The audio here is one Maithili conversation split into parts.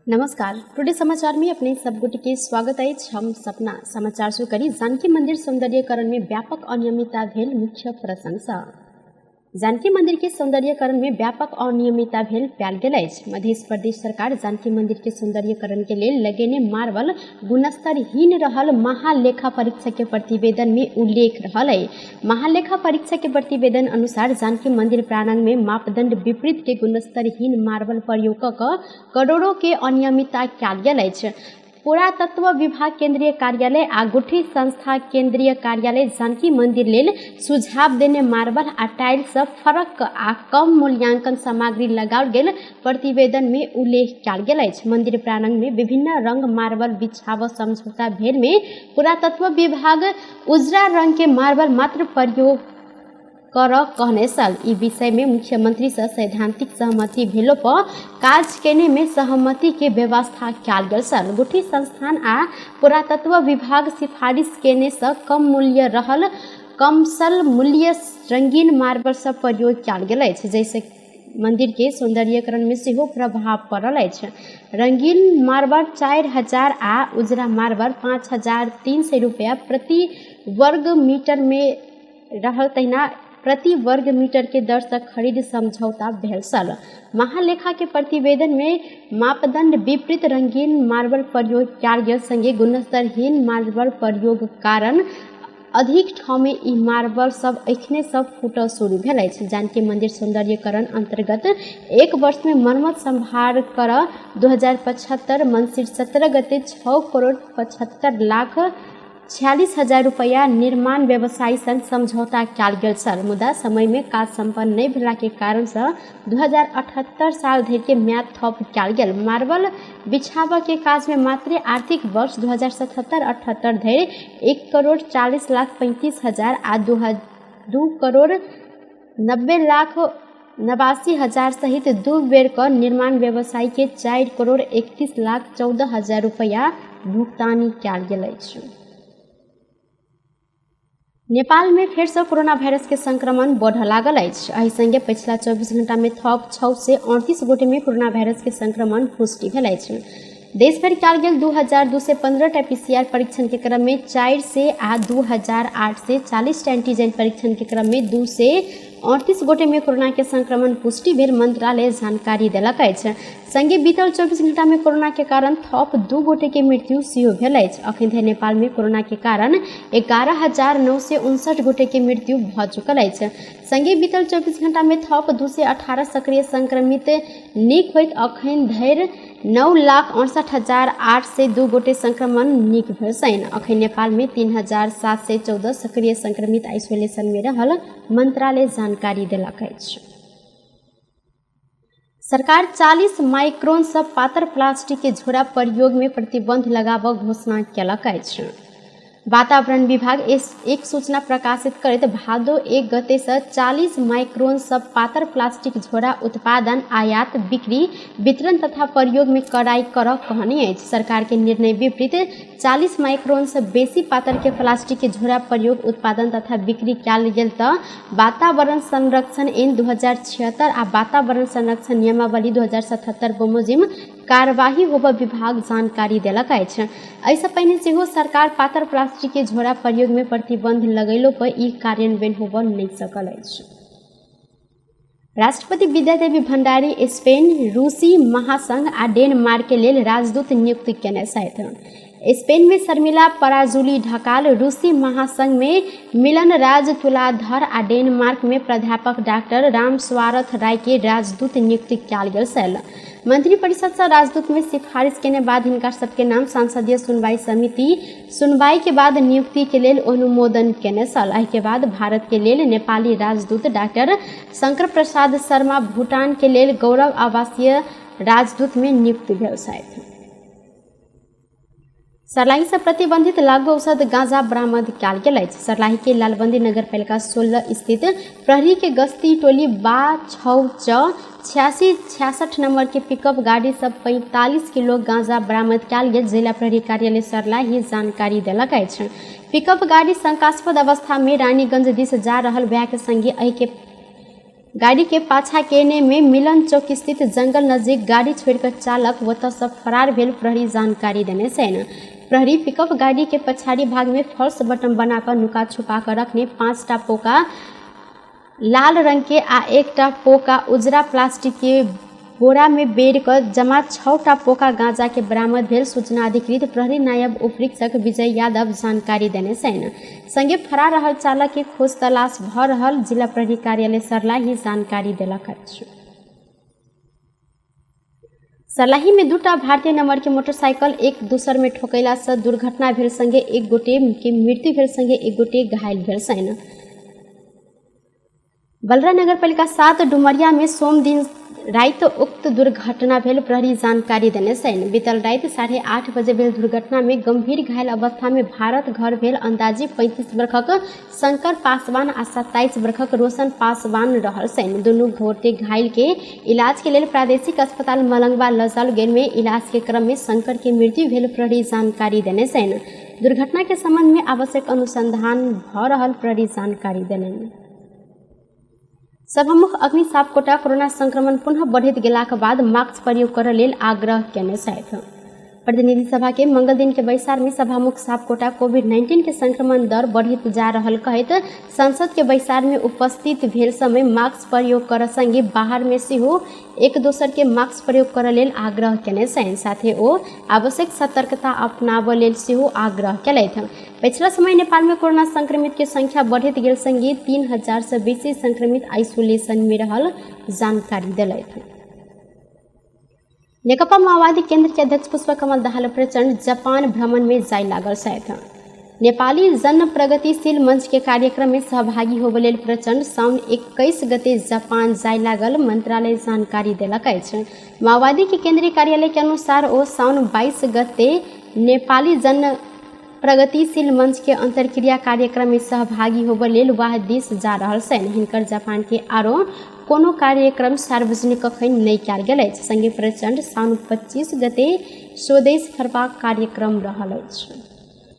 नमस्कार, टुडे समाचार में अपने सब गोटे के स्वागत अछि। हम सपना समाचार शुरू करी। जानकी मंदिर सौंदर्यकरण में व्यापक अनियमितता भेल मुख्य प्रशंसा। जानकी मंदिर के सौंदर्यकरण में व्यापक अनियमितता भेल पायल गेल अछि। मध्य प्रदेश सरकार जानकी मंदिर के सौंदर्यकरण के लेल लगेने मार्बल गुणस्तरहीन रहल महालेखा परीक्षक के प्रतिवेदन में उल्लेख रहल है। महालेखा परीक्षक के प्रतिवेदन अनुसार जानकी मंदिर प्रांगण में मापदंड विपरीत के गुणस्तरहीन मार्बल प्रयोग क करोड़ों के अनियमितता कयल गेल अछि। पुरातत्व विभाग केंद्रीय कार्यालय आ गुठी संस्था केंद्रीय कार्यालय जानकी मंदिर लेल सुझाव देने मार्बल आ टाइल्स फरक आ कम मूल्यांकन सामग्री लगाओल गेल प्रतिवेदन में उल्लेख कयल गेल अछि। मंदिर प्रांगण में विभिन्न रंग मार्बल बिछाव समझौता भेल में पुरातत्व विभाग उजरा रंग के मार्बल मात्र प्रयोग कर कहने छल। ई विषय में मुख्यमंत्री से सैद्धांतिक सहमति भेलो पर काज केने में सहमति के व्यवस्था कयल गेल छल। गुठी संस्थान आ पुरातत्व विभाग सिफारिश केने से कम मूल्य रहल कमसल मूल्य रंगीन मार्बल सब प्रयोग कयल गेल अछि, जैसे मंदिर के सौंदर्यकरण में सेहो प्रभाव पड़ल अछि। रंगीन मार्बल 4000 आ उजरा मार्बल 5300 रुपया प्रति वर्ग मीटर में रहल, तहिना प्रति वर्ग मीटर के दर से खरीद समझौता भेल छल। महालेखा के प्रतिवेदन में मापदंड विपरीत रंगीन मार्बल प्रयोग कयल गेल संगे गुणस्तरहीन मार्बल प्रयोग कारण अधिक ठाम में ई मार्बल सब एखने सब फूटल शुरू भेल अछि। जानकी मंदिर सौंदर्यकरण अंतर्गत एक वर्ष में मरम्मत संभार कर 2075 मंसिर 17 गते 6 करोड़ 75 लाख 46,000 रुपया निर्माण व्यवसायी संग समझौता कयल गेल छल, मुदा समय में काज संपन्न नहि भेला के कारण से 2078 साल धरि के म्याद थप कयल गेल। मार्बल बिछाबऽ के काज में मात्र आर्थिक वर्ष 2077-78 धरि 1 करोड़ 40 लाख 35 हजार आ 2 करोड़ 90 लाख 89 हजार सहित 2 बेर क निर्माण व्यवसायी के 4 करोड़ 31 लाख 14 हजार रुपया भुगतानी कयल गेल अछि। नेपाल में फेर से कोरोना वायरस के संक्रमण बढ़ लागल अछि। एहि संगे पछिला 24 घंटा में थप 638 गोटे में कोरोना वायरस के संक्रमण पुष्टि भेल अछि। देश भरि कयल गेल 2215 टा पीसीआर परीक्षण के क्रम में 400 आ 2840 एंटीजन परीक्षण के क्रम में 238 गोटे में कोरोना के संक्रमण पुष्टि भेल मंत्रालय जानकारी देलक अछि। संगे बीतल 24 घंटा में कोरोना के कारण थप 2 गोटे के मृत्यु सेहो भेल अछि। अखन धरि नेपाल में कोरोना के कारण 11,959 गोटे के मृत्यु भऽ चुकल अछि। संगे बीतल 24 घंटा में थप 218 सक्रिय संक्रमित नीक होइत अखन धरि 9,68,802 गोटे संक्रमण नीक भेल छनि। अखन नेपाल में 3,714 सक्रिय संक्रमित आइसोलेशन में रहल मंत्रालय जानकारी देलक अछि। सरकार 40 माइक्रोन से पातर प्लास्टिक के झोरा प्रयोग में प्रतिबंध लगाबऽ घोषणा केलक अछि। वातावरण विभाग एक सूचना प्रकाशित करैत भादो 1 गते से 40 माइक्रोन से पातर प्लास्टिक झोरा उत्पादन, आयात, बिक्री, वितरण तथा प्रयोग में कड़ाई कर कहने अछि। सरकार के निर्णय विपरीत 40 माइक्रोन से बेसी पातर के प्लास्टिक के झोरा प्रयोग, उत्पादन तथा बिक्री कयल गेल तऽ वातावरण संरक्षण ऐन 2076 आ वातावरण संरक्षण नियमावली 2077 बमोजिम कार्यवाही होबऽ विभाग जानकारी देलक अछि। एहिसँ पहिने सेहो सरकार पातर प्लास्टिक के झोरा प्रयोग में प्रतिबंध लगैलो पर ई कार्यान्वयन होबऽ नहि सकल अछि। राष्ट्रपति विद्यादेवी भण्डारी स्पेन, रूसी महासंघ आ डेनमार्क के लेल राजदूत नियुक्त केने छथि। स्पेन में शर्मिला पराजुली ढकाल, रूसी महासंघ में मिलन राज तुलाधर आ डेनमार्क में प्राध्यापक डॉक्टर रामस्वारथ राय के राजदूत नियुक्त कयल गेल छल। मंत्रिपरिषद से राजदूत में सिफारिश केने बाद हिनका सबके नाम संसदीय सुनवाई समिति सुनवाई के बाद नियुक्ति के लेल अनुमोदन केने छल। एहि के बाद भारत के लेल नेपाली राजदूत डॉक्टर शंकर प्रसाद शर्मा, भूटान के लेल गौरव आवासीय राजदूत में नियुक्त भेल छथि। सर्लाही से प्रतिबंधित लागू औषध गांजा बरामद कयल गेल अछि। सर्लाही के लालबंदी नगरपालिका 16 स्थित प्रहरी के गश्ती टोली बा 6 च 86 66 नंबर के पिकअप गाड़ी से 45 किलो गांजा बरामद कयल गेल जिला प्रहरी कार्यालय सर्लाही जानकारी देलक अछि। पिकअप गाड़ी शंकास्पद अवस्था में रानीगंज दिस जा रहल भए के संगे एहि के गाड़ी के पाछा केने में मिलन चौक स्थित जंगल नजीक गाड़ी छोड़कर चालक ओतऽ से फरार भेल प्रहरी जानकारी देने छनि। प्रहरी पिकअप गाड़ी के पछाड़ी भाग में फॉल्स बटन बनाकर नुका छुपा कर रखने 5टा पोका लाल रंग के आ 1टा पोका उजरा प्लास्टिक के बोरा में बेर कर जमा 6टा पोका गांजा के बरामद भेल सूचना अधिकृत प्रहरी नायब उपरीक्षक विजय यादव जानकारी देने छनि। संगे फरार रहल चालक के खोज तलाश भ रहल जिला प्रहरी कार्यालय सर्लाही जानकारी देलक अछि। सर्लाही में 2टा भारतीय नंबर के मोटरसाइकिल एक दूसर में ठोकैला से दुर्घटना भेल संगे एक गोटे के मृत्यु भेल संगे एक गोटे घायल भेल छनि। बलरा नगरपालिका 7 डुमरिया में सोम दिन राति उक्त दुर्घटना भेल प्रहरी जानकारी देने छनि। बीतल राति 8:30 बजे भेल दुर्घटना में गंभीर घायल अवस्था में भारत घर भेल अंदाजी 35 वर्षक शंकर पासवान आ 27 वर्षक रोशन पासवान रहल छनि। दुनू गोटे घायल के इलाज के लेल प्रादेशिक अस्पताल मलंगवा लऽ जाओल गेल में इलाज के क्रम में शंकर के मृत्यु भेल प्रहरी जानकारी देने छनि। दुर्घटना के संबंध में आवश्यक अनुसंधान भ रहल प्रहरी जानकारी देलनि। सभामुख अग्नि सापकोटा कोरोना संक्रमण पुनः बढ़ैत गेलाक बाद मास्क प्रयोग करऽ लेल आग्रह केने छथि। प्रतिनिधि सभा के मंगल दिन के बैसार में सभामुख सापकोटा कोविड-19 के संक्रमण दर बढ़ैत जा रहल कहैत संसद के बैसार में उपस्थित भेल समय मास्क प्रयोग करऽ संगे बाहर में सेहो एक दोसर के मास्क प्रयोग करऽ लेल आग्रह केने छनि। साथे ओ आवश्यक सतर्कता अपनाबऽ लेल सेहो आग्रह केलथि। पिछला समय नेपाल में कोरोना संक्रमित के संख्या बढ़ैत गेल संगे 3000 से बेसी संक्रमित आइसोलेशन में रहल जानकारी देलथि। नेकपा माओवादी केंद्र के अध्यक्ष पुष्पकमल दाहाल प्रचण्ड जापान भ्रमण में जाय लागल छथि। नेपाली जन प्रगतिशील मंच के कार्यक्रम में सहभागी होबय लेल प्रचण्ड साउन 21 गते जापान जाय लागल मंत्रालय जानकारी देलक अछि। माओवादी के केंद्रीय कार्यालय के अनुसार ओ साउन 22 गते नेपाली जन प्रगतिशील मंच के अंतरक्रिया कार्यक्रम में सहभागी होबय लेल वाह देश जा रहल छनि। हिनकर जापान के आरो कोनो कार्यक्रम सार्वजनिक अखन नहि कयल गेल अछि। संगे प्रचण्ड साउन 25 गते स्वदेश फरबाक कार्यक्रम रहल अछि।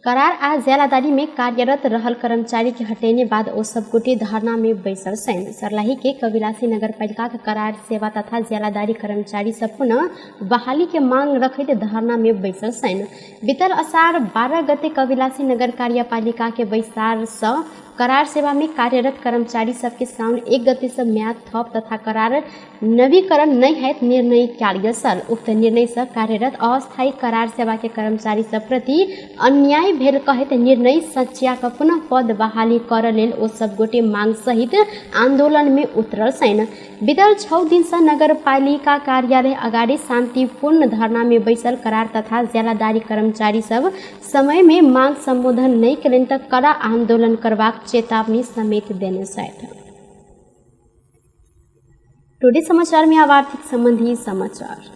करार आ ज्यालादारी में कार्यरत रहल कर्मचारी के हटेने बाद ओ सब गोटे धरना में बैसल छनि। सर्लाही के कविलासी नगरपालिका के करार सेवा तथा ज्यालादारी कर्मचारी सब पुनः बहाली के मांग रखैत धरना में बैसल छनि। बीतल असार 12 गते कविलासी नगर कार्यपालिका के बैसार सँ करार सेवा में कार्यरत कर्मचारी सबके साउन 1 गते से म्याद थप तथा करार नवीकरण नहि हैत निर्णय कयल गेल छल। उक्त निर्णय से कार्यरत अस्थायी करार सेवा के कर्मचारी सब प्रति अन्याय भेल कहैत निर्णय सचिया क पुनः पद बहाली करऽ लेल ओ सब गोटे मांग सहित आंदोलन में उतरल छनि। बीतल 6 दिन से नगरपालिका कार्यालय अगाडि शांतिपूर्ण धरना में बैसल करार तथा ज्यालादारी कर्मचारी सब समय में मांग संबोधन नहि केलनि तऽ कड़ा आंदोलन करबाक चेतावनी समेत देने छथि। टुडे समाचार में अब आर्थिक संबंधी समाचार।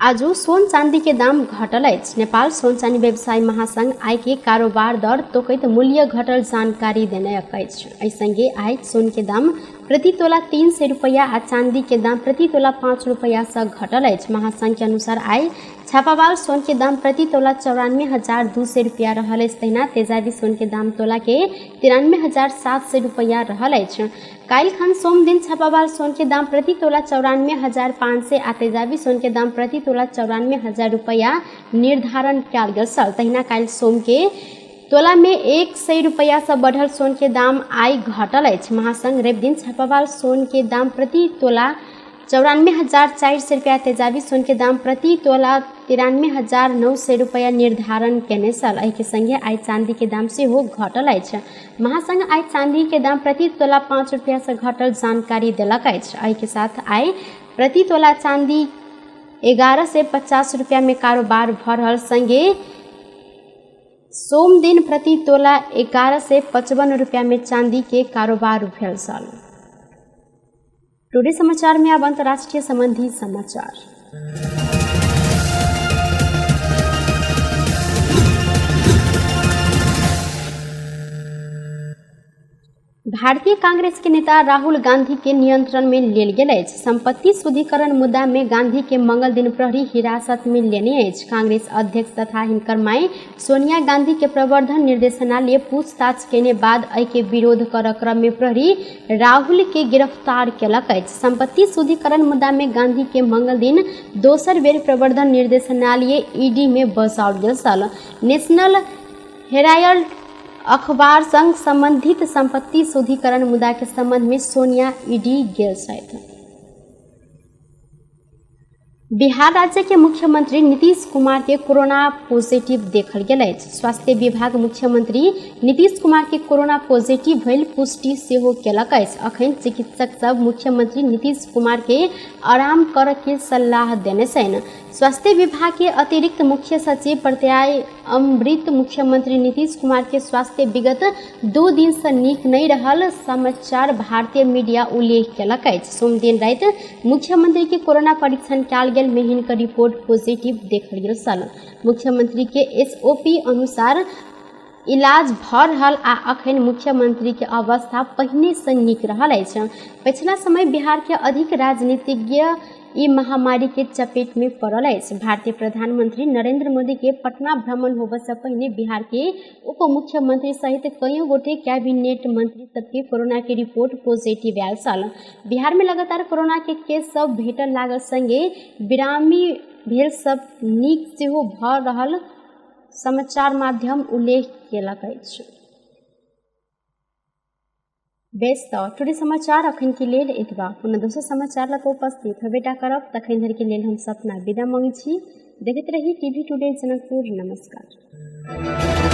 आजू सोन चांदी के दाम घटल अछि। नेपाल सोन चांदी व्यवसायी महासंघ आइ के कारोबार दर तोकैत मूल्य घटल जानकारी देने अछि। एहि संगे आइ सोन के दाम प्रति तोला 300 रुपैया आ चांदी के दाम प्रति तोला 5 रुपैया से घटल अछि। महासंघ के अनुसार आइ छापावाल सोन के दाम प्रति तोला 94,200 रुपैया रहल अछि। तहिना तेजाबी सोन के दाम तोला के 93,700 रुपैया रहल अछि। काल्हि खन सोम दिन छापावाल सोन के दाम प्रति तोला 94,500 आ तेजाबी सोन के दाम प्रति तोला 94,000 रुपैया निर्धारण कयल गेल छल। तहिना काल्हि सोम के तोला में 100 रुपैया से बढ़ल सोन के दाम आइ घटल अछि। महासंघ रवि दिन छापावाल सोन के दाम प्रति तोला 94,400 रुपैया तेजाबी सोन के दाम प्रति तोला 93,900 रुपैया निर्धारण केने छल। एहि के संगे आइ चांदी के दाम सेहो घटल अछि। महासंघ आइ चांदी के दाम प्रति तोला 5 रुपैया से घटल जानकारी देलक अछि। एहि के साथ आइ प्रति तोला चांदी 1,150 रुपैया में कारोबार भऽ रहल संगे सोम दिन प्रति तोला 1,155 रुपैया में चांदी के कारोबार भेल छल। टुडे समाचार में अब अंतर्राष्ट्रीय संबंधी समाचार। भारतीय कांग्रेस के नेता राहुल गांधी के नियंत्रण में लेल गेल अछि। संपत्ति शुद्धिकरण मुद्दा में गांधी के मंगल दिन प्रहरी हिरासत में लेने अछि। कांग्रेस अध्यक्ष तथा हिनकर माय सोनिया गांधी के प्रवर्धन निर्देशनालय पूछताछ केने बाद एहि के विरोध कर क्रम में प्रहरी राहुल के गिरफ्तार केलक अछि। संपत्ति शुद्धिकरण मुद्दा में गांधी के मंगल दिन दोसर बेर प्रवर्धन निर्देशनालय ईडी में बसाओल गेल छल। नेशनल हेराल्ड अखबार संग संबंधित संपत्ति शुद्धिकरण मुद्दा के संबंध में सोनिया ईडी गेल छथि। बिहार राज्य के मुख्यमंत्री नीतीश कुमार के कोरोना पॉजिटिव देखल गेल अछि। स्वास्थ्य विभाग मुख्यमंत्री नीतीश कुमार के कोरोना पॉजिटिव भेल पुष्टि सेहो केलक अछि। अखन चिकित्सक सब मुख्यमंत्री नीतीश कुमार के आराम करऽ के सलाह देने छनि। स्वास्थ्य विभाग के अतिरिक्त मुख्य सचिव प्रत्यय अमृत मुख्यमंत्री नीतीश कुमार के स्वास्थ्य विगत 2 दिन से नीक नहि रहल समाचार भारतीय मीडिया उल्लेख केलक अछि। सोमदिन राति मुख्यमंत्री के कोरोना परीक्षण कयल गेल में हिनकर रिपोर्ट पॉजिटिव देखल गेल छल। मुख्यमंत्री के एसओपी अनुसार इलाज भऽ रहल आ अखन मुख्यमंत्री के अवस्था पहिने से नीक रहल अछि। पछिला समय बिहार के अधिक राजनीतिज्ञ ई महामारी के चपेट में पड़ल अछि। भारतीय प्रधानमंत्री नरेंद्र मोदी के पटना भ्रमण होबय से पहिने बिहार के उप मुख्यमंत्री सहित कईयो गोटे कैबिनेट मंत्री सबके कोरोना के रिपोर्ट पॉजिटिव आयल छल। बिहार में लगातार कोरोना के केस सब भेटल लागल संगे बिरामी भेल सब नीक सेहो भऽ रहल समाचार माध्यम उल्लेख केलक अछि। बेस तऽ टुडे समाचार अखन के लेल एतबा। पुनः दोसर समाचार लऽ कऽ उपस्थित होबेटा करब। तखन धरि के लेल हम सपना विदा मांगै छी। देखैत रही टीवी टुडे जनकपुर। नमस्कार।